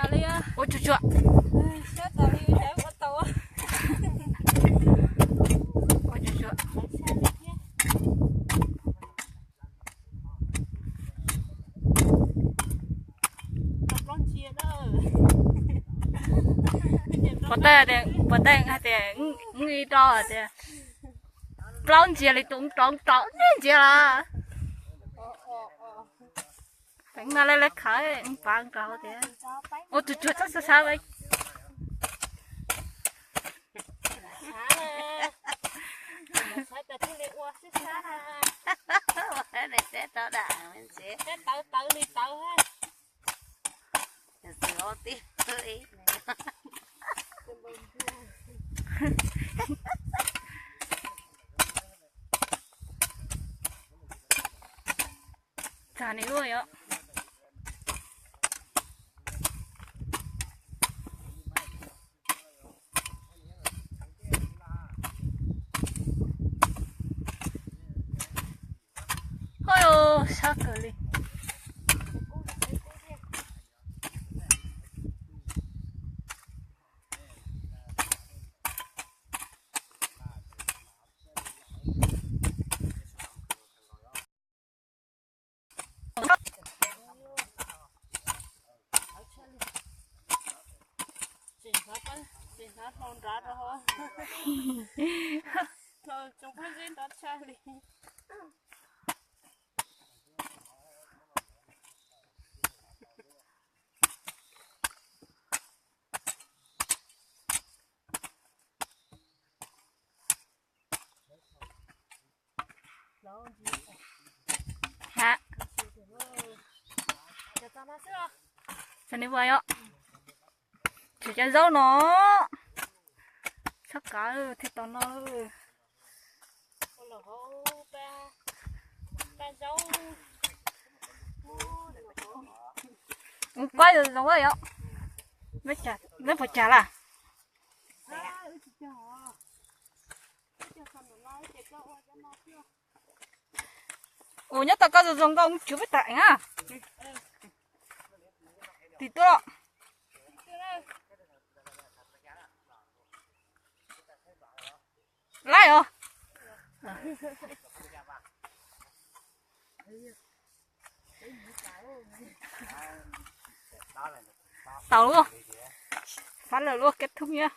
Ua tsuag tsuag. Ua tsuag tsuag. Puas tau tias, puas tau hais tias wb rau tias plaub ntsia li tus rov rov nej ntsia los. Teev no lawv lawv khawv pav nkaus tias ua tsuag tsuag sab sab sab. Txag ni luaj yom. Hos, sab kawg li. Tsis hnov hlau nrov rau hauv, tsis hnov hlau nrov tshaj li. Ha, tsis ni ua yom. Tsis cov zaub no, txhob kav thiaj tau no. Ua koj zoo yom. Neb puas cag lawm? Ua nyob tau koj zoo zoo nkauj tsuv peb tas eev a. Tim tuaj. Laib os. Tau luaj. Fab lawm luaj, kết thúc nhá.